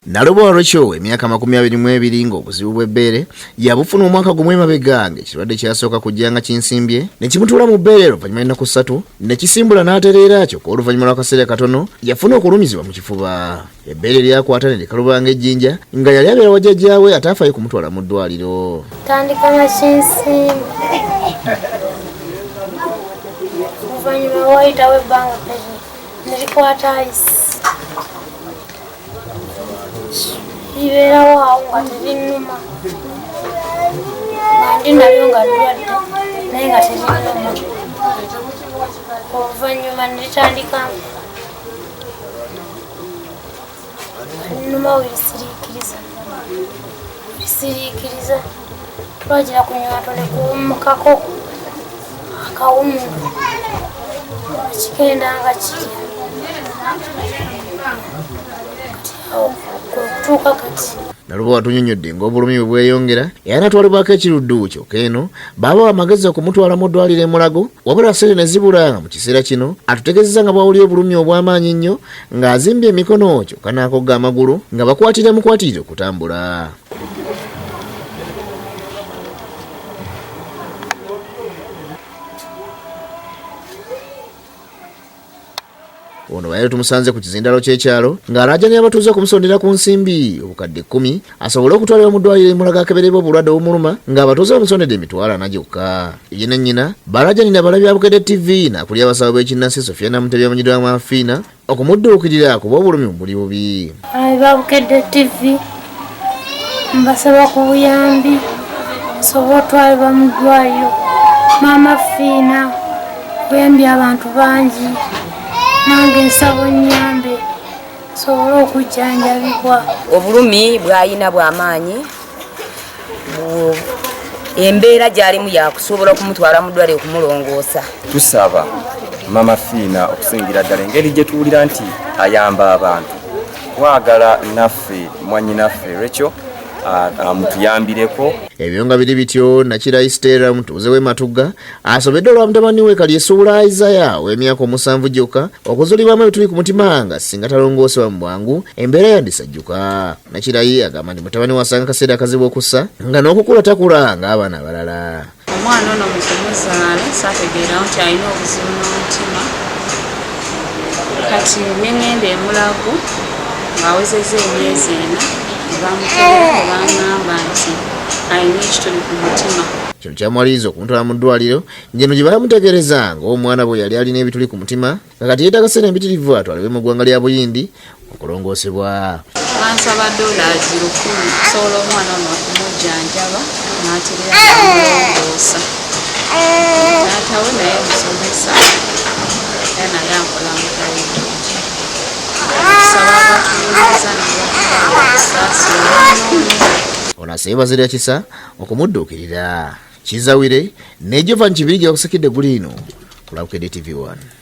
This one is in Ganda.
Nalubowa Rachel emyaka 22 ng'obuzibu bw'ebbeere yabufuna omwaka gumu emabega ng'ekirwadde kyasooka kujja nga kinsimbye ne kimutuula mu bbeere oluvannyuma ennaku ssatu ne kisimbula n'atereera, kyokka oluvannyuma lw'akaseera katono yafuna okulumizibwa mu kifuba. Ebbeere lyakwata ne likaluba ng'ejjinja nga yali abeera wa jjajjaawe ataafaayo kumutwala mu ddwaliro. Tandika nga kinsimba, oluvannyuma wayitawo ebbanga ne likwata ayisi, libeerawo awo nga terinnuma, nga ndi nalyo nga ddwadde naye nga terinnuma. Oluvannyuma ne litandika nnuma, werisiriikiriza lisiriikiriza, twagira ku nywanto ne kuwummukako akawundu ekigenda nga kirya kati awo kwekutuuka kati. Nalubowa atunyonnyodde ng'obulumi bwe bweyongera era n'atwalibwako ekiruddu, kyokka eno baabawa amagezi okumutwala mu ddwaliro e Mulago wabula ssente ne zibula, nga mu kiseera kino atutegeezezza nga bw'awulira obulumi obw'amaanyi ennyo ng'azimbye emikono kyokka n'akogga amagulu nga bakwatira mukwatirire okutambula. Ono baali tumusanze ku kizindalo ky'ekyalo ng'alaajanira abatuuze okumusondera ku nsimbi obukadde 10 asobole okutwalibwa mu ddwaliro e Mulago akeberebwe obulwadde obumuluma, ng'abatuuze bamusondedde 400 gyokka. Ye ne nnyina balaajanira abalabi ba Bukedde TV n'akulira abasawo b'ekinnansi Sofia Namutebi amanyiddwa nga Maama Fiina okumudduukirira kuba obulumi buli bubi. Abalabi ba Bukedde TV, mbasaba ku buyambi nsobole otwalibwa mu ddwaliro. Maama Fiina oyambye abantu bangi, nange nsaba onnyambe nsobole okujjanjabibwa. Obulumi bw'alina bw'amaanyi, embeera gy'alimu yakusobola okumutwala mu ddwaliro okumulongoosa. Tusaba Mama Fiina okusingira ddala engeri gye tuwulira nti ayamba abantu, twagala naffe mwannyinaffe Rachel amutuyambireko. Ebyo nga biri bityo, Nakirayi Stella omutuuze w'e Matugga asobedde olwa mutabani we Kalyesuubula Isaiah ow'emyaka 7 gyokka okuzuulibwamu ebituli ku mutima nga singa talongoosebwa mu bwangu embeera yandisajjuka. Nakirayi agamba nti mutabani we asanga akaseera akazibu okussa nga n'okukula takula ng'abaana abalala. Omwana ono mu kumuzaala saategeerawo nti alina obuzibu n'omutima, kati ne ŋŋenda e Mulago ng'awezezza emyezi 4 ne bamukebera ne baŋŋamba nti alina ekituli ku mutima. Kino kyamuwaliriza okumutwala mu ddwaliro ng'eno gye baamutegeereza ng'omwana bwe yali alina ebituli ku mutima nga kati yeetaaga ssente empitirivu atwalibwe mu ggwanga lya Buyindi okulongoosebwa. Bansaba $1,000 okusobola omwana ono okumujjanjaba n'aterera n'amulongoosa. Taata we naye musomesa era naye akola mu private. Tusaba abatuwuliriza ne batusaasira omwana ono. Ono asabye bazira kisa okumudduukirira. Kizawire ne Jovan Kibirige bakusikidde guliino ku Bukedde TV 1.